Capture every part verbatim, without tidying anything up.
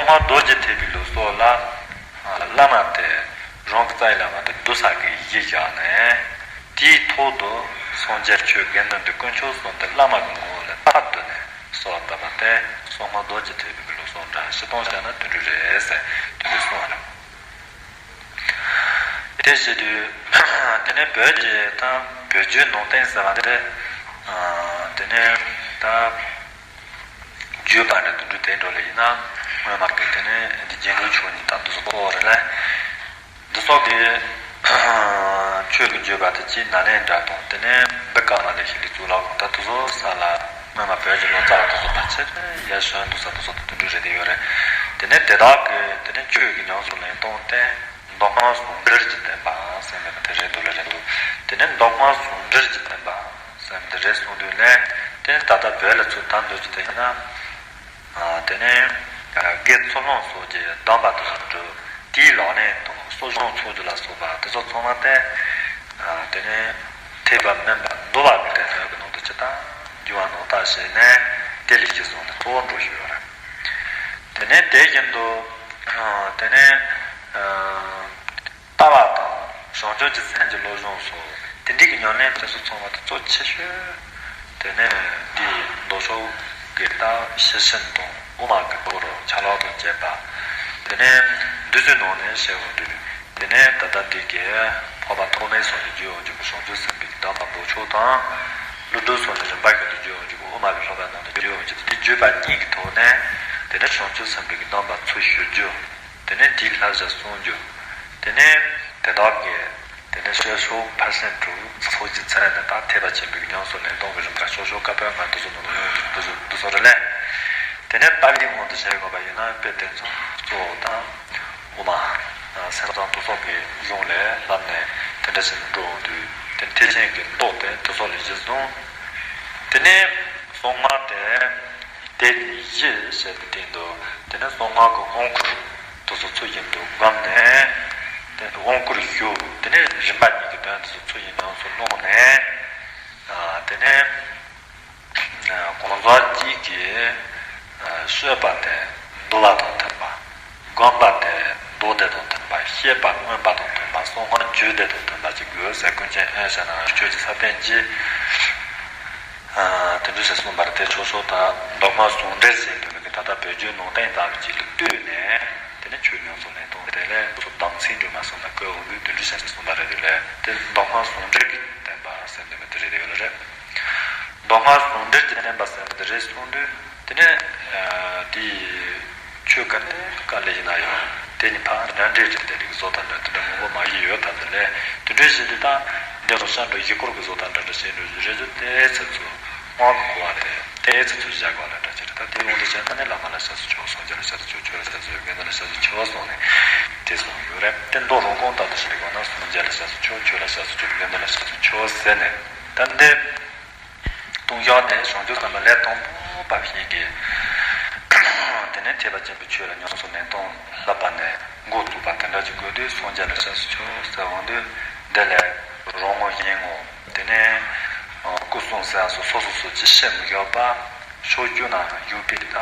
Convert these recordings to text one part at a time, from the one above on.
སྔགས་རྡོ་རྗེ་ཐེག་པའི་ལུགས་སོགས་ལ། བླ་མ་དེ་རང་གི་རྩ་བའི་བླ་མ་དེ་བསྡུ་ས་གི་གཞི་བཞག་ནས། དེའི་ཐོག་ཏུ་སངས་རྒྱས་ཆོས་དགེ་འདུན་འདི་དཀོན་མཆོག་གསུམ་དེ་བླ་མ་གི་ངོ་བོ་ལ་ཐབས་བསྡུས་ནས་གསོལ་བ་བཏབ་པ་དེ་གསང་སྔགས་རྡོ་རྗེ་ཐེག་པའི་ལུགས་སོགས་འདྲ། སྤྱིར་བཏང་བྱས་ན་དེ་འདྲ་རེད་ཟེར་དེ་འདྲ་གསུངས་པ་རེད། དེ་བྱེད་དུས། དེ་ནས་བོད་ཀྱི་ད་བོད་བརྒྱུད་ནང་བསྟན་ཟེར་བ་འདི། དེ་ནས་ད་བརྒྱུད་པ་འདྲ་དུ་འགྲོ་དེ་འགྲོ་ལ་ཡིན་ན། སྔོན་མ་གི་དེ་ནས་འདི་རྒྱན་དྲུག་མཆོག་གཉིས་དང་འདི་ཚོ་གཙོ་བོ་རེད་ལ། འདི་སོགས་ཀྱི་ཆོས་ཀྱི་བརྒྱུད་པ་དེ་གཅིག་ནཱ་ལེནྡྲ་དང་། དེ་ནས་འདི་ཀ་མ་ལ་ཤཱི་ལའི་གཙུག་ལག་ཁང་། ད་དེ་ཚོ་ས་ལ་སྔོན་མ་བོད་ཀྱི་ལོ་ཙཱ་བ་དེ་ཚོ་ཕལ་ཆེར་ཡར་བྱོན་འདུག་ས་དེ་ཚོ་དེ་དུ་འགྲོ་རེད་དེ་ཡོད་རེད། དེ་ནས་དེ་དག་གི་དེ་ནས་ཆོས་ཀྱི་ཉམས་སུ་ལེན་སྟངས་དེ། མདོ་སྔགས་ཟུང་འབྲེལ་གྱི་བསྟན་པ་ཟེར་ནས་དེ་རེད་འདུག་ལ་རེད་འདུག་དེ་ནས་མདོ་སྔགས་ཟུང་འབྲེལ་གྱི་བསྟན་པ་ཟེར་ནས་དེ་རེད་གསུངས་དུས་ལས། དེ་ནས་ད་ལྟ་བོད་ལ་ཚུར་ད་འདོད་ཀྱི་དེ་ཡིན་ན། དེ་ནས་དགེ་ཚུལ་སློང་སོགས་ཀྱི་གདམས་པ་དེ་ཚོ་འགྲོ། དེའི་ལག་ལེན་དང་གསོ་སྦྱོང་ཚོགས་རྒྱུ་ལ་སོགས་པ་དེ་ཚོ་ཚང་མ་དེ། དེ་ནས་ཐེག་པ་དམན་པ་འདུལ་བ་གི་སྡེ་སྣོད་ཀྱི་ནང་དུ་ཇི་ལྟར་འགྱུར་བ་ནང་ལྟར་བྱས་ནས་དེ་ལས་གཞི་བཟུང་ནས་གཙོ་བོ་འགྲོ་བཞིན་ཡོད་རེད། དེ་ནས་དེ་བཞིན་དུ། དེ་ནས། ལྟ་བ་དང་བྱང་ཆུབ་ཀྱི་སེམས་ཀྱི་བློ་སྦྱོང་སོགས་དེ་འདྲའི་གི་ཉམས་ལེན་དེ་ཚོ་ཚང་མ་དེ་གཙོ་ཆེ་ཤོས། དེ་ནས་འདིའི་མདོ་ཕྱོགས་ཀྱི་ད་ཤེར་ཕྱིན་དང་དབུ་མ་གི་སྐོར་ཆ་ལག་དང་བཅས་པ། དེ་ནས་འདི་ཚོའི་ནང་ནས་བཤད་འོང་དུས། དེ་ནས་ད་ལྟ་འདི་གའི་འཕགས་པ་ཐོགས་མེད་སོགས་ཀྱིས་བརྗོད་འོང་རྒྱུ་གི་བྱང་ཆུབ་སེམས་དཔའི་གདམས་པ་མདོ་ཕྱོགས་དང་། ཀླུ་སྒྲུབ་སོགས་ཀྱིས་རིམ་པ་བཞིན་དུ་བརྗོད་འོང་རྒྱུ་གི་དབུ་མ་པའི་ལྷག་པའི་ནང་དུ་བརྗོད་འོང་རྒྱུ་དེ་བརྗོད་པ་གཉིས་ཀྱི་ཐོག་ནས། དེ་ནས་བྱང་ཆུབ་སེམས་དཔའི་གདམས་པ་ཚུར་ཞུ་རྒྱུ། དེ་ནས་དེའི་བསླབ་བྱ་གསུང་རྒྱུ། དེ་ནས་དེ་དག་གི། དེ་ནས་བཤད་སྲོལ་ཕར་ཕྱིན་དྲུག་ཚོགས་ཀྱི་ཚད་ནས་ད་ཐེག་པ་ཆེན་པོའི་ཉམས་སུ་ལེན་སྟངས་ཀྱི་རིམ་པ་ཤོག་ཤོག་བཀའ་པོད་ལྔ་འདི་ཚོ་ནང་དུ་ཡོང་འདུག་འདི་ཚོ་རེད་ལས། དེ་ནས་ཏཱ་ལའི་དབང་དུ་བྱས་དགོས་པ་ཡིན་ན་དཔེ་དེ་ཚོ་གཙོ་བོ་དང་། དབུ་མ། སེམས་ཙམ་དེ་ཚོ་གི་གཞུང་ལས་བསླབས་ནས་དེ་འདྲ་ཞིག་འགྲོ་འོང་དུས་དེ་ཐེག་ཆེན་གྱི་མདོ་དེ་དེ་ཚོ་ལས་གཞི་བཟུང་། དེ་ནས་གསང་སྔགས་དེ། དེ་ནི་གཞི་ཟེར་བའི་སྟེང་དུ། དེ་ནས་གསང་སྔགས་ཀྱི་དབང་བསྐུར་དེ་ཚོ་ཚུལ་བཞིན་དུ་བསྒོམས་ནས། དེ་དབང་བསྐུར་ཞུ། དེ་ནས་རིམ་པ་གཉིས་ཀྱི་དོན་དེ་ཚོ་ཚུལ་བཞིན་ཉམས་སུ་བླངས་ནས། དེ་ནས་གང་ཟག་གཅིག་གིས་སྤྱོད་པ་དེ་འདུལ་བ་དང་མཐུན་པ། བསྒོམ་པ་དེ་མདོ་སྡེ་དང་མཐུན་པ། བཤད་པ་མངོན་པ་དང་མཐུན་པ། གསང་སྔགས་རྒྱུད་སྡེ་དང་མཐུན་པ་ཅིག་དགོས་ཟེར། ཀུན་མཁྱེན་ཨེ་ཤ་ན་ཆོས་ཀྱི་ས་པཎ་གྱིས། དེ་འདྲ་ཞིག་གསུངས་པ་རེད། དེ་ཆོས་སོགས་དང་མདོ་སྔགས་ཟུང་འབྲེལ་ཟེར་འདོད་པའི་ད་ལྟ་བོད་བརྒྱུད་ནང་བསྟན་དག་གི་ལ་ལྟོས་ནས་དེ་ནས་ཆོས་ཉམས་སུ་ལེན་སྟངས་དེ་ལས་ཚུར་དམ་ཚིག་འགྲོ་མ་སོང་ན་བཀོད་འོང་དུས་དེ་འདྲ་ཞིག་གསུངས་པ་རེད། དེ་ལས་དེ་མདོ་སྔགས་ཟུང་འབྲེལ་གྱི་བསྟན་པ་ཟེར་འདོད་པ་དེ་རེད། དེ་ཡོད་ལ་རེད། མདོ་སྔགས་ཟུང་འབྲེལ་གྱི་བསྟན་པ་ཟེར་བ་དེ་རེད་གསུངས་དུས། དེ་ནས་དེའི་ཆོས་ག་ནས་ག་ལ་ཡིན་ན་ཡང་དེ་ནི་ཕར་མཉམ་འབྲེལ་རེད། དེ་ནི་བཟོ་ལྟ་འདྲ་དེ་འདྲ་མང་པོ་མ་ཡི་ཡོད། ད་དེ་ལས་དེ་འདྲའི་བཞིན་དུ་ད་འདི་རུ་ཤར་འགྲོ་གཞིས་སྐོར་གྱི་བཟོ་ལྟ་འདྲ་འདྲ་བྱས་འགྲོ་རེ་རེ་དེ་ཚོ་ཚོ་དབང་གི་གོ་བ་རེད། དེ་ཚོ་ཚོ་བཞག་གོ་ལ་འདྲ་ཅིག་རེད། ད་དེ་ཡོང་དུས་བྱས་ན་ནི་བླ་མ་ལ་སྐྱབས་སུ་མཆིའོ། སངས་རྒྱས་ལ་སྐྱབས་སུ་མཆིའོ། ཆོས་ལ་སྐྱབས་སུ་མཆིའོ། དགེ་འདུན་ལ་སྐྱབས་སུ་མཆིའོ་གསུངས་ནས་དེ་གསུངས་ཡོད་རེད། དེ་མདོ་རང་གང་ལྟར་དུ་ཞིག་ལ་གོ་ན་སངས་རྒྱས་ལ་སྐྱབས་སུ་མཆིའོ། ཆོས་ལ་སྐྱབས་སུ་མཆིའོ། དགེ་འདུན་ལ་སྐྱབས་སུ་མཆིའོ་ཟེར་ནས། ད་འདི་ལྟུང་བཤགས་དེ་བྱང་ཆུབ་སེམས་དཔའ་ལས་དང་པོ་པ་ཞིག་གིས། དེ་ནས་ཐེག་པ་ཆེན་པོའི་ཆོས་ལ་ཉམས་སུ་ལེན་སྟངས་བསླབ་པ་ནས་འགོ་བཙུགས་པ་དེ་འདྲ་ཅིག་དགོས་དུས་སངས་རྒྱས་ལ་སྐྱབས་སུ་མཆིའོ་ཟེར་འོང་དུས། འདི་ལས་རང་ངོ་གཞན་ངོ་དེ་ནས་སྐུ་གསུམ་ཟེར་སོགས་སོ་སོ་སོ་ཅི་བཤད་མི་བཞག་པ། ཕྱོགས་བཅུ་ན་བཞུགས་པའི་ད་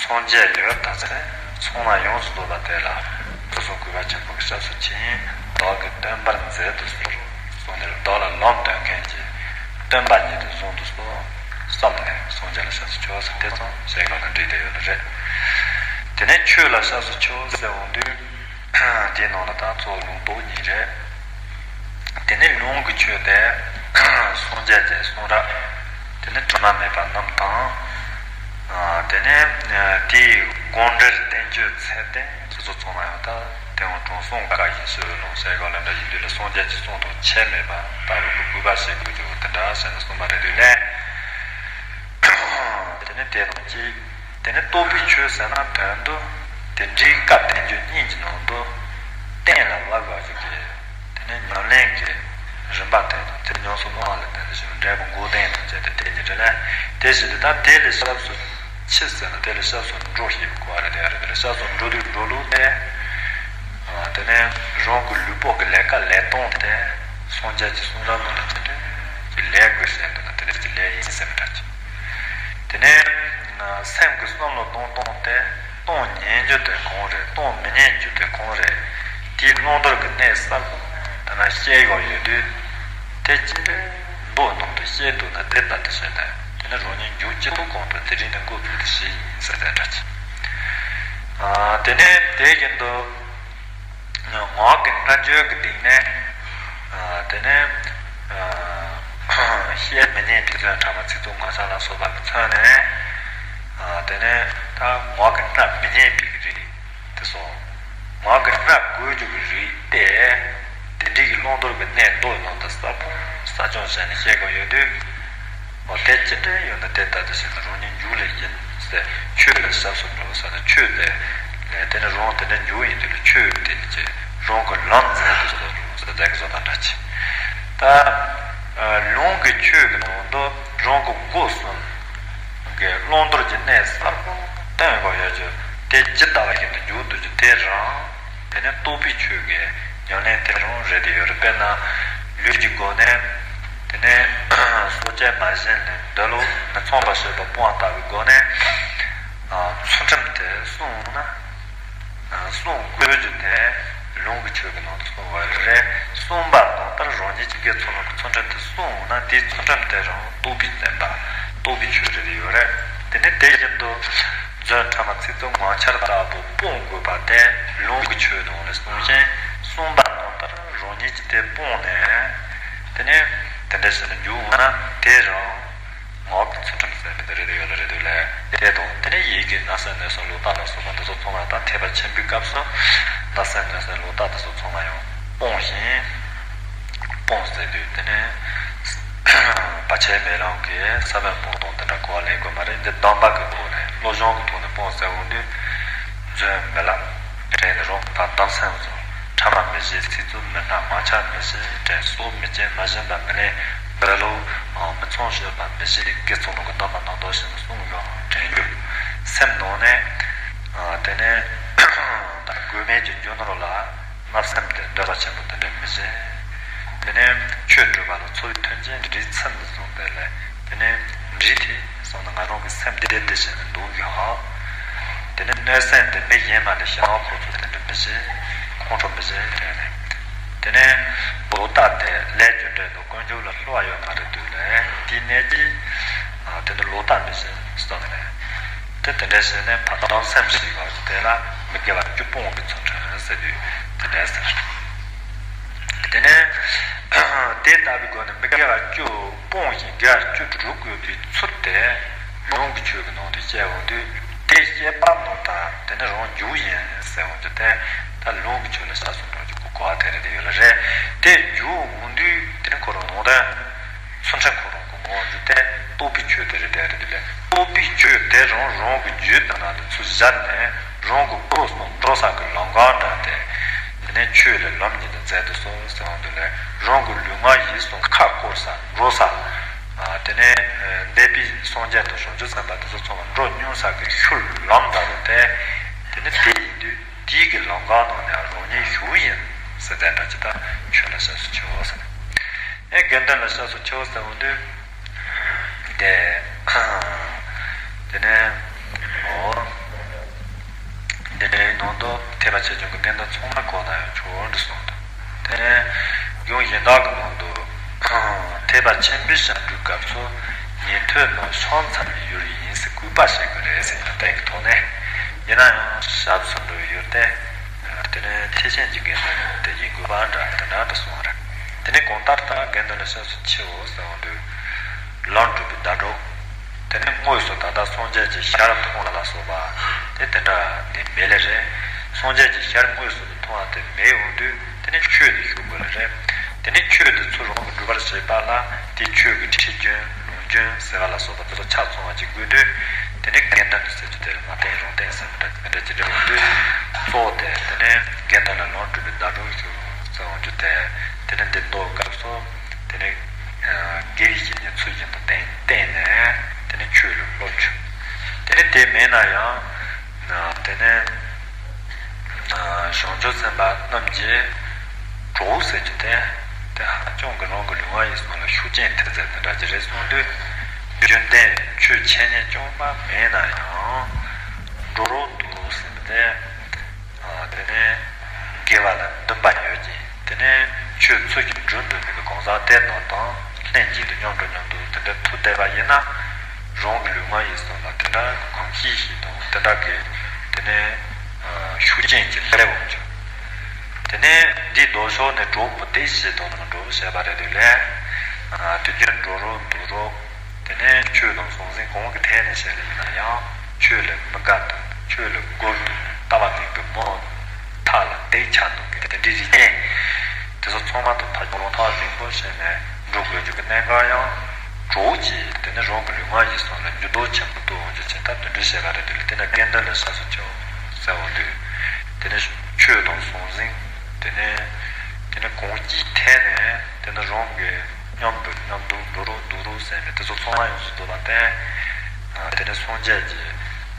སངས་རྒྱས་ཡོད་ད་ཚེ་ཚང་མ་ཡོངས་སུ་རྫོགས་པ་དེ་ལ་དུས་གསུམ་གུས་པ་ཆེན་པོ་གི་སྐྱབས་སུ་མཆི། བདག་གི་བསྟན་པར་མཛད་དུ་གསོལ་གསུངས་ནས། བདག་ལ་ལམ་སྟོན་མཁན་གྱི་སྟོན་པ་ཉིད་དུ་བཟུང་དུ་གསོལ་བསམ་ནས་སངས་རྒྱས་ལ་སྐྱབས་སུ་མཆིའོ་ཟེར་དེ་ཙམ་བཤད་དགོས་ན་འགྲིག་བསྡད་ཡོད་ལ་རེད། དེ་ནས་ཆོས་ལ་སྐྱབས་སུ་མཆིའོ་ཟེར་འོང་དུས། དེའི་ནང་ལ་ད་གཙོ་བོ་ལུང་རྟོགས་གཉིས་རེད། དེ་ནས་ལུང་གི་ཆོས་དེ་སངས་རྒྱས་ཀྱི་གསུང་རབ། དེ་ནས་དྲི་མ་མེད་པ་རྣམས་དང་། དེ་ནས་དེའི་དགོངས་འགྲེལ་བསྟན་བཅོས་ཚད་ལྡན་དེ་ཚོ་ཚང་མ་ཡང་ད་དེ་འོང་དྲང་སྲོང་བཀའ་བཞིན་ཞི་བའི་ལུང་ཟེར་ག་ལ་འདྲ་ཡིན་དུས་ལ་སངས་རྒྱས་ཀྱི་གསུང་དང་ཁྱད་མེད་པ་ལྟ་བུ་གི་གུས་པ་བྱེད་དགོས་རྒྱུ་དེ་འདྲ་ཟེར་ནས་གསུངས་པ་རེད་དུས་ལས། དེ་ནས་དེ་དང་གཅིག་དེ་ནས་རྟོགས་པའི་ཆོས་ཟེར་ན་དོན་དུ་དེ་འདྲའི་བཀའ་བསྟན་བཅོས་གཉིས་ཀྱི་ནང་དུ་གཏན་ལ་དབབ་དགོས་ཀྱི། དེ་ནས་ཉམས་ལེན་གྱི་རིམ་པ་དེ་དང་དེ་ཉམས་སུ་བླང་བ་ལ་བརྟེན་ཏེ་ཞིག་འབྲས་བུ་འགོག་བདེན་དང་བཅས་ཏེ་དེ་གཉིས་རེད་ལ། དེ་བཞིན་དུ་ད་དེ་ལས་སྐྱབས་སུ་མཆི་ཟེར་ན་དེ་ལས་སྐྱབས་སུ་འགྲོ་ཞེས་པའི་གོ་བ་རེད། དེ་རེད། དེ་ལས་སྐྱབས་སུ་འགྲོ་དུས་འགྲོ་ལུགས་དེ། དེ་ནས་རང་གི་ལུས་པོ་གི་ལས་ཀ་ལས་སྟངས་དེ་སངས་རྒྱས་ཀྱི་གསུང་རབ་ནང་ལ་དེ་འདྲ་གི་ལས་དགོས་ཟེར་འདུག་ན་དེ་འདྲ་གི་ལས་ཡིན་ཟེར་མི་འདྲ་ཅིག་དེ་ནས་སེམས་ཀྱི་བསམ་བློ་གཏོང་སྟངས་དེ་ གཏོང་ཉན་རྒྱུ་དེ་གང་རེད། གཏོང་མི་ཉན་རྒྱུ་དེ་གང་རེད། དེའི་བླང་དོར་གྱི་གནས་གསལ་པོ་དེ་ན་བཤད་ཡོད་ཡོད་དུས། དེ་ཅི་འདྲའི་མདོ་ནང་དུ་བཤད་འདུག་ན། དེ་ལྟ་དུ་བྱས་ན་དེ་ནི་རང་ཉིད་མཇུག་སྐྱིད་པོ་གང་དུ་དེ་རིང་ནས་འགོ་བཙུགས་ཏེ་བྱས་ཡིན་ཟེར་དེ་འདྲ་ཅིག་ཨ། དེ་ནས་དེ་བཞིན་དུ། ངག་གི་སྔ་བརྗོད་ཀྱི་སྟེང་ནས། ཨ། དེ་ནས། ཨ། བཤད་མི་ཉན་པའི་རྫུན་ཕྲ་མ་ཚིག་རྩུབ་ངག་འཁྱལ་ལ་སོགས་པ་གིས་མཚོན་ནས། ཨ། དེ་ནས་ད་ངག་གི་སྔ་མི་ཉན་པའི་རིགས་དེ་ཚོ། ངག་གི་སྔ་དགོས་རྒྱུ་གི་རིགས་ཏེ། དེ་འདྲའི་གི་བླང་དོར་གྱི་གནས་མདོ་ནང་དུ་གསལ་པོ་གསལ་རྐྱང་བྱས་ནས་བཤད་དགོས་ཡོད་དུས། འོ། དེ་ཅི་འདྲ་ཡོད་ན་དེ་ལྟ་དུ་བྱས་ན་རང་ཉིད་མཇུག་ལས་ཡིན་ཟེར། ཆོས་ལ་ཞབས་སུ་འགྲོ་ཟེར་ན་ཆོས་དེ་ལས། དེ་ནི་རང་དེ་འདྲ་མཇུག་ཡིན་དུས་ལ་ཆོས་དེ་ནི་ཅི་རང་གི་ལམ་མཛད་དུ་སོང་རུང་ཟེར་དེ་གི་བཟོ་དང་འདྲ་ཅི། ད་ལུང་གི་ཆོས་ཀྱི་ནང་དུ་རང་གི་སྒོ་གསུམ་གྱི་བླང་དོར་གྱི་གནས་གསལ་པོ་སྟོན་དགོས་ཡོད་རྒྱུ་དེ་ཇི་ལྟ་བ་བཞིན་དུ་འཇུག་འདུག་རྒྱུ་དེ་རང་། དེ་ནས་རྟོགས་པའི་ཆོས་ཀྱི་ཉམས་ལེན་དེ་རང་རེད་དེ་ཡོད་རེད། དཔེར་ན་ལུས་ཀྱི་སྒོ་ནས། དེ་ནས་སོ་སྐྱེ་མ་བཞིན་ལས་འདོད་བློ་མི་ཚངས་པར་སྤྱོད་པ་སྤོང་བ་ལྟ་བུའི་སྒོ་ནས། ཨ། ཚུལ་ཁྲིམས་དེ་བསྲུང་ན། ཨ། བསྲུང་དགོས་རྒྱུ་དེ་ལུང་གི་ཆོས་ཀྱི་ནང་དུ་གསུངས་པ་རེད། བསྲུངས་པ་ནང་ལྟར་རང་ཉིད་ཀྱི་དགེ་ཚུལ་སློང་གི་ཚུལ་ཁྲིམས་དེ་བསྲུངས་ན་དེའི་ཚུལ་ཁྲིམས་དེ་རང་རྟོགས་པའི་བསྟན་པ་རྟོགས་པའི་ཆོས་རེད་དེ་ཡོད་རེད། དེ་ནས་དེ་བཞིན་དུ། རྫུན་ཕྲ་མ་ཚིག་རྩུབ་ངག་འཁྱལ་ལྟ་བུ་སྤོང་དགོས་པ་དེ་ལུང་གི་ཆོས་ནང་ལ་གསུངས་ཤིང་། གསུངས་པ་ནང་ལྟར་རང་ཉིད་ཀྱིས་དེ་སྤོང་ནས། དེ་ནས་དེ་འདྲ་ཞིག་ལ་འཇུག་འོང་ན་དེ་རང་ངག་གི་ཚུལ་ཁྲིམས་ཟེར་མི་དེ་རེད་དེ་ཡོད་ལ་རེད་དེ་ལས་དེ་དང་། དེ་ནས་ཡིད་ཀྱི་བརྣབ་སེམས་གནོད་སེམས་ལོག་ལྟ་ལ་སོགས་པ་འདི་ཚོ་ཚང་མ་དང་། ཐེག་པ་ཆེན་པོའི་སྐབས་སུ་བརྣབ་སེམས་གནོད་སེམས་ལོག་ལྟ་འདི་ཚོ་ཚང་མ་ཡང་སྤོང་ཞིང་། སྤོང་ཟེར་དུས་དེ་ནས་བར་ཆད་མེད་ལམ་གྱི་ས་བོན་སྤོང་སྟངས་དེ་འདྲ་གོ་བ་ལེན་དགོས་མ་རེད། འདི་སྡོམ་པ་གི་ཐོག་ནས་བློ་སྦྱོང་གི་ཐོག་ནས་སྤོང་ཟེར་འོང་དུས། རྫུན་མི་ལབ། དྲན་ནས་རང་གི་བར་སྡོམ་སེམས་བཟུང་། ཕྲ་མ་མི་བྱེད། ཚིག་རྩུབ་མི་སྨྲ། ངག་འཁྱལ་མི་བྱེད་དྲན། སྲོག་མི་གཅོད། མ་བྱིན་པ་མི་ལེན། འདོད་བློ་མི་ཚངས་སྤྱོད་པ་མི་བྱེད། དགེ་ཚུལ་སློང་གི་སྡོམ་པ་རྣམ་དག་བཞིན་དུ་བསྲུང་བ་དྲན་རྒྱུ། སེམས་ནང་ནས། ཨ། དེ་ནས་ད་དགོས་མེད་ཀྱི་རྒྱུ་ནོར་ལ། བརྣབ་སེམས་དེ་འདོད་པ་ཆེན་པོ་དེ་འདྲ་མི་བྱེད། དེ་ནས་ཆོས་སྒྲུབ་པ་ལ་འཚོ་བའི་མཐུན་རྐྱེན་འདྲིས་ཚིམ་དུ་བཟུང་སྟེ་ལས། དེ་ནས་འདྲིས་ཏེ་སོང་ན་ང་རང་གི་སེམས་བདེ་བདེ་བྱས་ནས་འདུག་ཡོད། དེ་ནས་གནོད་སེམས་དེ་མི་གཞན་མ་ལས་ཞེ་སྡང་ཁོ་ཚོ་དེ་འདྲ་མི་བྱེད། ཁོང་ཁྲོ་མི་བྱེད་དེ་ནས། དེ་ནས་ལོག་ལྟ་དེ་ལས་རྒྱུ་འབྲས་དང་ཀུན་འབྱུང་ལ་བསླུ་བ་ཡོད་མ་རེད་འདུག་ལས། དེའི་གནད་ཀྱིས་དེ་འདྲ་ལོག་ལྟ་མི་བྱེད་སོང་ནས། དེ་དེ་འདྲ་བྱས་ནས་བར་སྡོམ་སེམས་ཞིག་ཡོད། དེ་ལ་མི་དགེ་བ་བཅུ་སྤོང་བའི་ཚུལ་ཁྲིམས་ཟེར་དུས་དེ་འདྲ་ཟེར། དེ་ནས་དེ་ལྟ་བུའི་སྒོ་ནས་མི་དགེ་བ་བཅུ་སྤོང་ཞིང་དགེ་བ་བཅུ་སྒྲུབ་དགོས་པའི་ཚུལ་དེ་ལུང་གི་ཆོས་ཀྱི་ནང་དུ་བཤད་འོང་དུས། དེ་བཤད་པ་ནང་ལྟར་དེ་ནི་རང་འཇུག་ཡིན་ཟེར་འོང་དུས། དེ་ད་ལུང་གི་ཆོས་ལ་ཞབས་སུ་འགྲོ་རྒྱུ་གི་གོ་བ་དེ་རེད་དེ་ཡོད་ལ་རེད། དེ་འཇུག་འོང་དུས་དེ་ནི་ཁོ་རང་ནང་དོན། ཚུལ་ཁྲིམས་ཁོ་རང་གི་ངོ་བོ་འདི་དེ་རྟོགས་པའི་ཆོས་དེ་རེད་དེ་རེད་དེ་ལས། རྟོགས་པའི་ཆོས་དེ་རང་རང་གི་རྒྱུད་དེ་ནང་དུ་ཚུར་བཞག་ནས་རང་གི་སྒོ་གསུམ་འགྲོ་ས་གི་ལམ་ཁ་འདྲ་སྟེ། དེ་ནས་ཆོས་ལས་ལམ་ཉིད་དུ་མཛད་དུ་གསོལ་ཟེར་བ་འདི་ལས། རང་གི་ལུས་ངག་ཡིད་གསུམ་ཁ་བསྐོར་ས་འགྲོ་ས། ཨ། དེ་ནས་ཨ་འདས་པའི་སངས་རྒྱས་དང་བྱང་ཆུབ་སེམས་དཔའ་དེ་ཚོ་ཚང་མ་འགྲོ་མྱོང་ས་གི་ཤུལ་ལམ་འདྲ་བོ་དེ། དེ་ནི་དེ་ཡིན་དུས། དེའི་གི་ལམ་ཁ་ནང་ནས་རང་ཉིད་ཞུགས་ཡིན་ཟེར་དེ་འདྲ་ཅིག་ད་ཆོས་ལ་ཞབས་སུ་མཆིའོ་ཟེར། ཨེ་དགེ་འདུན་ལ་ཞབས་སུ་མཆིའོ་ཟེར་འོང་དུས། དེ་དེ་ནས་འོ། འདི་འདྲའི་ནང་དུ་ཐེག་པ་ཆེ་ཆུང་གི་བསྟན་དོན་ཚང་མ་གོ་ན་ཡང་ཆོག་འདྲ་གསུངས་འདུག་དེ་ནས་ཡང་གཞན་དག་གི་ནང་དུ། ཐེག་པ་ཆེན་པོའི་ཞབས་འདྲུའི་སྐབས་སུ་ཉན་ཐོས་རྣམས་ཕྱག་འཚལ་བའི་ཡུལ་ཡིན་ཟེར་གུས་པ་བྱེད་དགོས་རེད་ཟེར་ཡོད་པའི་གི་ཐོག་ནས། ཡིན་ན་ཡང་ཞབས་སུ་འགྲོ་བའི་ཡུལ་དེ། དེ་ནས་ཐེག་ཆེན་གྱི་དགེ་འདུན་དེ་ཡིན་དགོས་པ་འདྲ་དེ་འདྲ་འདྲ་གསུངས་པ་རེད། དེ་ནས་གང་ལྟར་ད་དགེ་འདུན་ལ་ཞབས་སུ་མཆིའོ་ཟེར་འོང་དུས། ལམ་སྒྲུབ་པའི་ཟླ་གྲོགས། དེ་ནས་དངོས་སུ་ད་ལྟ་སངས་རྒྱས་ཀྱི་ཞལ་མཐོང་བ་ལ་སོགས་པ་དེ་དེ་འདྲ་དེ་མེད་ལེ་རེད། སངས་རྒྱས་ཀྱི་ཞལ་དངོས་སུ་མཐོང་བ་དེ་མེད་འོང་དུས་དེ་ནས་ཆོས་དེ་ཞུགས་དགོས་ལེ་རེད། དེ་ནས་ཆོས་དེ་ཚུར་རང་གིས་སྒྲུབ་པར་བྱེད་པ་ལ་དེ་ཆོས་ཀྱི་ཁྲིད་རྒྱུན་ལུང་རྒྱུན་ཟེར་བ་ལ་སོགས་པ་དེ་ཚོ་ཆ་ཚང་བ་ཅིག་དགོས་དུས། དེ་ནས་དགེ་འདུན་ཟེར་རྒྱུ་དེ་ལ་མ་བརྟེན་རང་བརྟེན་ཟེར་མི་འདྲ་དེ་འདྲ་འོང་དུས། གཙོ་བོ་དེ་དེ་ནས་དགེ་འདུན་ལ་ལམ་སྒྲུབ་པའི་ཟླ་གྲོགས་ཞུགས་ཟེར་འོང་རྒྱུ་དེ་དེ་ནས་འདི་མདོའི་སྐབས་སུ། དེ་ནས་དགེ་བའི་བཤེས་གཉེན་ཚུལ་བཞིན་དུ་བསྟེན་བསྟེན་ནས་དེ་ནས་ཆོས་ལ་སློབ་རྒྱུ། དེ་ནས་དེ་མེད་ན་ཡང་དེ་ནས་བྱང་ཆུབ་སེམས་དཔའ་རྣམས་ཀྱི་གྲོགས་ཟེར་རྒྱུ་དེ་དེ་ཧ་ཅང་གི་རང་གི་ལུས་ངག་ཡིད་གསུམ་ལ་ཤུགས་རྐྱེན་ཐེབས་ཚད་དེ་འདྲ་ཅིག་རེད་གསུངས་དུས། རྒྱུན་ལྡན་ཆོས་འཆད་ཉན་རྐྱང་པ་མེད་ན་ཡང་འགྲོ་རོགས་འདུག་ཟེར། ནས། ཨ། དེ་ནས་དགེ་བ་ལ་འདུན་པ་ཡོད་ཅིང་། དེ་ནས་ཆོས་ཚུལ་གྱིས་སྒྲུབ་འདོད་མཁན་གྱི་གང་ཟག་དེ་རྣམས་དང་ལྷན་ཅིག་ཏུ་མཉམ་དུ་མཉམ་དུ་དེ་འདྲ་ཐུག་བསྡད་པ་ཡིན་ན། རང་གི་ལུས་ངག་ཡིད་གསུམ་ལ་དེ་འདྲ་གོམས་གཤིས་ཤིག་དང་། དེ་འདྲ་གི་དེ་ནས་ཤུགས་རྐྱེན་ཅིག་སླེབས་འོང་ཆོག་དེ་ནས་འདིའི་ལྡོག་ཕྱོགས་ནས་གྲོགས་མུ་སྟེགས་ཞེས་དང་ནི་འགྲོ་བཤད་པ་རེད་འདུག་ལས། དུས་རྒྱུན་འགྲོ་རོགས་འདུག་རོགས། དེ་ནས་ཆོས་དང་ཟང་ཟིང་གང་གི་ཐད་ནས་བཤད་ལེ་ཡིན་ན་ཡང་། ཆོས་ལ་མི་དགའ་འདུག་ཆོས་ལ་མགོ་འདུག་ལྟ་བ་མེད་པའི་མི་ཐག་ལ་བདེ་ཆ་འདུག་གི་དེ་འདྲའི་རིགས་ཅན། དེ་ཚོ་ཚང་མ་དང་ཕར་གྱི་ལོང་ཐག་རིང་པོ་བྱས་ནས་འགྲོ་དགོས་རྒྱུ་གི་གནད་འགག་ཡང་གྲོགས་ཀྱིས། དེ་ནས་རང་གི་ལུས་ངག་ཡིད་གསུམ་ལ་འགྱུར་ལྡོག་ཆེན་པོ་གཏོང་འོང་རྒྱུ་ཅན། ད་དེ་འདྲ་བཤད་པ་རེད་འདུག་ལས། དེ་ནས་དགེ་འདུན་ལ་སྐྱབས་སུ་མཆིའོ་ཟེར་འོང་དུས། དེ་ནས་ཆོས་དང་ཟང་ཟིང་། དེ་ནས་དེ་ནས་གང་ཅིའི་ཐད་ནས་དེ་ནས་རང་གི་མཉམ་དུ་མཉམ་དུ་འགྲོ་རོགས་འདུག་རོགས་ཟེར་ནས་དེ་ཚོ་ཚང་མ་ཡོངས་སུ་རྫོགས་པ་སྟེ། དེ་ནས་སངས་རྒྱས་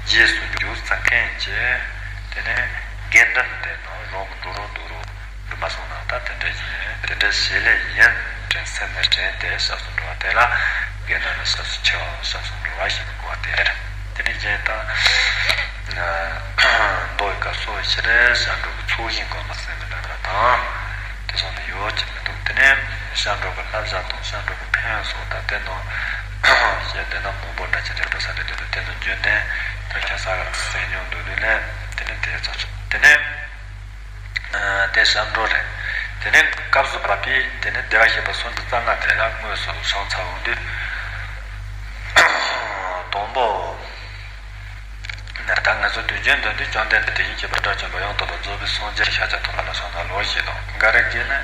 ཀྱི་རྗེས་སུ་འཇུག་ཚུལ་མཁན་གྱི་དེ་ནས་དགེ་འདུན་དེ་དང་རང་གི་འགྲོ་རོགས་འདུག་རོགས་འདུག་མ་སོང་ན། ད་དེ་འདྲ་ཡིན། དེ་འདྲ་བྱེད་ལེ་ཡིན་དྲན་སེམས་ནས་དྲན་ཏེ་སྐྱབས་སུ་འགྲོ་བ་དེ་ལ་དགེ་འདུན་ལ་སྐྱབས་སུ་མཆིའོ། སྐྱབས་སུ་འགྲོ་བ་ཞེས་པའི་གོ་བ་དེ་རེད། དེ་ནས་གཞན་དག་མདོ་ཡི་སྐབས་སུ་ཕྱི་རེ་སྐྱབས་འགྲོ་གི་ཚོགས་ཞིང་སྒོ་མ་ཟེར་མི་འདྲ་འདྲ་དང་། དེ་སོགས་ནི་ཡོད་ཀྱི་མི་འདུག་དེ་ནས་སྐྱབས་འགྲོ་གི་བསླབ་བྱ་དང་སྐྱབས་འགྲོ་གི་ཕན་ཡོན་སོགས། ད་དེ་ནང་བཤད་བསྡད་ན་མང་པོ་འདྲ་ཅིག་རེད་འགྲོ་ས་རེད་འདུག་དེ་ནི་རྒྱུན་ལྡན་ད་ཁ་སང་གསན་མྱོང་འདུག་དུས་ལས། དེ་ནས་དེ་ཚོ་དེ་ནས་དེ་སྐྱབས་འགྲོ་རེད། དེ་ནས་སྐབས་སུ་བབ་པའི་དེ་ནས་བདེ་བར་གཤེགས་པ་སུམ་ཅུ་རྩ་ལྔ་དེ་ལ་དངོས་སུ་བྱང་ཚར་འོང་དུས། དང་པོ། ད་ང་ཚོ་དུས་རྒྱུན་དུ་འདི་བཅོམ་ལྡན་འདས་དེ་བཞིན་གཤེགས་པ་དགྲ་བཅོམ་པ་ཡང་དག་པར་རྫོགས་པའི་སངས་རྒྱས་ཤཱཀྱ་ཐུབ་པ་ལ་ཕྱག་འཚལ་ལོ་ཞེས་དང་། འགའ་རེ་གིས་ནི་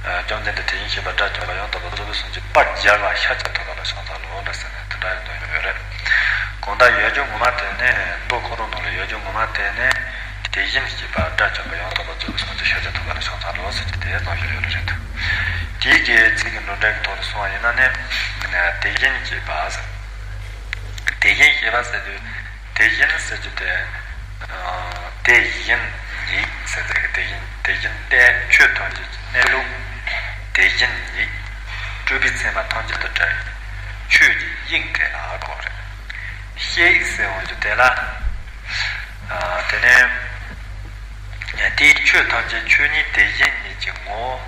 བཅོམ་ལྡན་འདས་དེ་བཞིན་གཤེགས་པ་དགྲ་བཅོམ་པ་ཡང་དག་པར་རྫོགས་པའི་སངས་རྒྱས་པར་སྦྱར་བ་ཤཱཀྱ་ཐུབ་པ་ལ་ཕྱག་འཚལ་ལོ་འདྲ་ཟེར་ནས་དེ་འདྲ་ཡང་འདོན་ཡོད་རེད། གང་ལྟར་ཡོད་རྒྱུ་ངོ་མ་དེ་ནི། མདོ་ཁོ་རང་ནང་ལ་ཡོད་རྒྱུ་ངོ་མ་དེ་ནི། དེ་བཞིན་གཤེགས་པ་དགྲ་བཅོམ་པ་ཡང་དག་པར་རྫོགས་པའི་སངས་རྒྱས་ཤཱཀྱ་ཐུབ་པ་ལ་ཕྱག་འཚལ་ལོ་ཟེར་གྱི་དེ་ཙམ་ཞིག་ཡོད་རེད་དོ། དེའི་གི་ཚིག་གི་འགྲོ་འགྲེལ་གྱི་ཐོག་ཏུ་སོང་བ་ཡིན་ན་ནི། དེ་བཞིན་གཤེགས་པ་ཟེར། དེ་བཞིན་གཤེགས་པ་ཟེར་དུས། དེ་བཞིན་ཟེར་རྒྱུ་དེ། ཨ། དེ་བཞིན་ཉིད་ཟེར་དེ་གི་དེ་བཞིན། དེ་བཞིན་ཏེ་ཆོས་ཐམས་ཅད་ཀྱི་གནས་ལུགས་དེ་བཞིན་ཉིད། སྤྲོས་པའི་མཚན་མ་ཐམས་ཅད་དང་བྲལ་བའི་ཆོས་ཀྱི་དབྱིངས་དེ་ལ་གོ་རེད། གཤེགས་ཟེར་འོང་རྒྱུ་དེ་ལ། ཨ། དེ་ནས་དེའི་ཆོས་ཐམས་ཅད་ཆོས་ཉིད་དེ་བཞིན་ཉིད་ཀྱི་ངོ་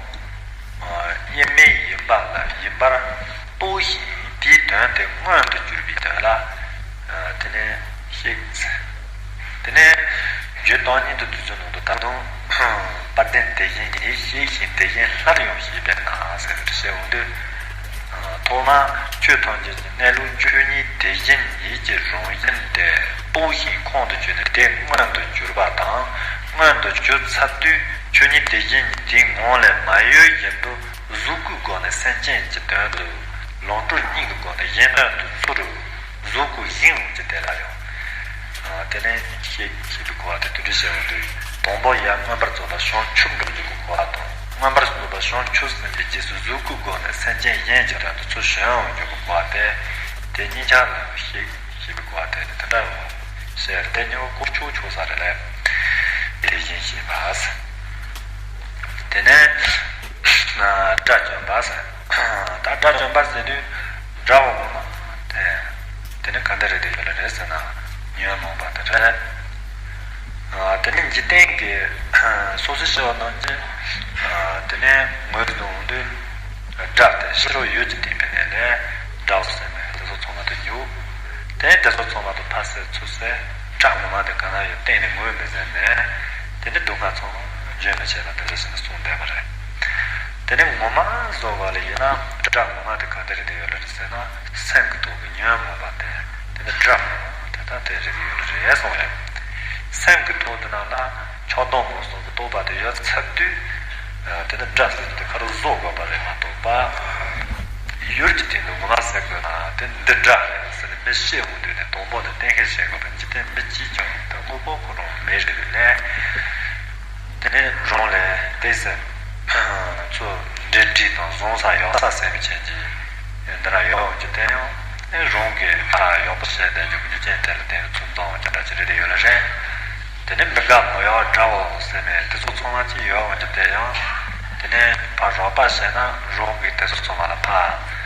བོ། ཨ། དབྱེར་མེད་ཡིན་པ་ལ་ཡིན་པར་རྟོགས་ཤིང་དེའི་དོན་དེ་མངོན་དུ་གྱུར་པའི་དོན་ལ། ཨ། དེ་ནས་གཤེགས། དེ་ནས་རྒྱུད་དོན་གཉིས་ཀྱི་དུས་ཚོད་ནང་དུ་ད་དུང་། དཔལ་ལྡན་དེ་བཞིན་ཉིད་གཤེགས་ཤིང་དེ་བཞིན་སླར་ཡང་གཤེགས་པས་ན་ཟེར་བའི་བཤད་འོང་དུས། ཐོག་མར་ཆོས་ཐམས་ཅད་ཀྱི་གནས་ལུགས་ཆོས་ཉིད་དེ་བཞིན་ཉིད་ཀྱི་རང་བཞིན་དེ་རྟོགས་ཤིང་ཁོང་དུ་ཆུད་ནས་དེ་མངོན་དུ་གྱུར་པ་དང་། མངོན་དུ་གྱུར་ཚར་དུས་ཆོས་ཉིད་དེ་བཞིན་ཉིད་དེའི་ངང་ལས་མ་གཡོས་བཞིན་དུ་གཟུགས་སྐུའི་སྒོ་ནས་སེམས་ཅན་གྱི་དོན་དུ་ལོངས་སྤྱོད་གཉིས་ཀྱི་སྒོ་ནས་གཞན་དོན་དུ་ཚུར་གཟུགས་སྐུ་བཞེངས་འོང་རྒྱུ་དེ་ལ་ཡང་། དེ་ནས་གཤེགས་ཞེས་པའི་གོ་བ་དེ་དེ་འདྲ་བཤད་འོང་དུས། དང་པོ་ཡར་མངོན་པར་རྫོགས་པ་བྱང་ཆུབ་འགྲུབ་རྒྱུ་གི་གོ་བ་དང་། མངོན་པར་རྫོགས་པ་བྱང་ཆུབ་སེམས་དཔའི་རྗེས་སུ་གཟུགས་སྐུའི་སྒོ་ནས་སེམས་ཅན་གཞན་གྱི་དོན་དུ་ཚུར་བྱོན་འོང་རྒྱུ་གི་གོ་བ་དེ། དེ་གཉིས་ཆར་ལ་གཤེགས་ཞེས་པའི་གོ་བ་དེ་དེ་འདྲ་ཡང་བཤད། དེ་གཉིས་པོ་ཀོ་ཆོག་ཆོག་ས་རེད་ལས། དེ་བཞིན་གཤེགས་པ་ཟེར། དེ་ནས་དགྲ་བཅོམ་པ་ཟེར། ད་དགྲ་བཅོམ་པ་ཟེར་དུས་དགྲ་བོ་ངོ་མ་དེ། དེ་ནི་ག་འདྲ་རེད་དེ་ཡོད་ལ་རེད་ཟེར་ན། ཉོན་མོངས་པ་དེ་རེད། ཨ། དེ་ནི་འཇིག་རྟེན་གྱི་སོ་སོའི་ཤེས་པ་ནང་བཞིན། ཨ། དེ་ནས་ངོས་བཟུང་དུས་དགྲ་དེ་ཕྱི་རོལ་ཡུལ་གྱི་སྟེང་ཕན་ནས་ལས་དགྲ་བོ་ཟེར་ནས་དེ་ཚོ་ཚང་མ་དེ་འཇུག་དེ་དེ་ཚོ་ཚང་མ་དེ་ཕར་ཟེར་ཚུར་ཟེར། དགྲ་ངོ་མ་དེ་ག་ན་ཡོད་གཏན་ནས་ངོས་མི་ཟིན་ནས། དེ་ནི་སྡུག་བསྔལ་ཚང་མ་བརྗོད་མི་བྱེད་པ་དེ་འདྲ་ཞིག་ནས་གསུངས་བསྡད་པ་རེད། དེ་ནས་ངོ་མ་བཟོ་བ་ལ་ཡིན་ན་དགྲ་ངོ་མ་དེ་ག་འདྲ་རེད་དེ་ཡོད་ལ་རེད་ཟེར་ན། སེམས་ཀྱི་ཐོག་གི་ཉོན་མོངས་པ་དེ། དེ་ནི་དགྲ་ངོ་མ་དེ་ད་དེ་རེད་དེ་ཡོད་ལ་རེད་གསུངས་རེད། སེམས་ཀྱི་ཐོག་དེ་ནང་ལ་ཆགས་སྡང་སྨོན་ལམ་གྱི་རྟོག་པ་དེ་ཡོད་ཚར་དུས། དེ་ནི་དགྲ་ཟེར་དེ་ཁ་རུ་བཟོ་དགོས་པ་རེད་མ་གཏོགས་པ། ཡུལ་གྱི་སྟེང་དུ་ངོ་མ་ཟེར་དགོས་ན་དེ་འདི་དགྲ་རེད་ཟེར་ནས་མི་ཤེས་འོང་དུས་ནས་དང་པོ་ནས་གཏན་འཁེལ་བྱེད་དགོས་པ། འཇིག་རྟེན་མི་གཅིག་ཀྱང་ད་དངོས་པོ་ཁོ་རང་མེད་རེད་ལས། དེ་ནས་རང་ལས་ཏོག་ཙམ་ཚུར་འབྲེལ་འདྲིས་དང་བཟང་ས་ཡག་ས་ཟེར་བའི་ཆེད་ཀྱི་འདི་ར་ཡོད་འོང་རྒྱུ་དེ་ཡང་། ཨེ། རང་གིས་ཕར་ཡག་པོ་བྱས་བསྡད་རྒྱུ་གི་རྒྱུ་རྐྱེན་དེ་ལ་བརྟེན་ནས་ཚུར་འཛོམས་འོང་རྒྱུ་འདྲ་ཅིག་རེད་དེ་ཡོད་ལ་རེད། དེ་ནས་མི་དགའ་མི་གཡོ་དགྲ་བོ་ཟེར་ནས་དེ་ཚོ་ཚང་མ་ཅིག་ཡོད་འོང་རྒྱུ་དེ་ཡང་། དེ་ནས་ཕར་རོགས་པ་བྱས་ན་རང་གིས་དེ་ཚོ་ཚང་མ་ལ་ཕར།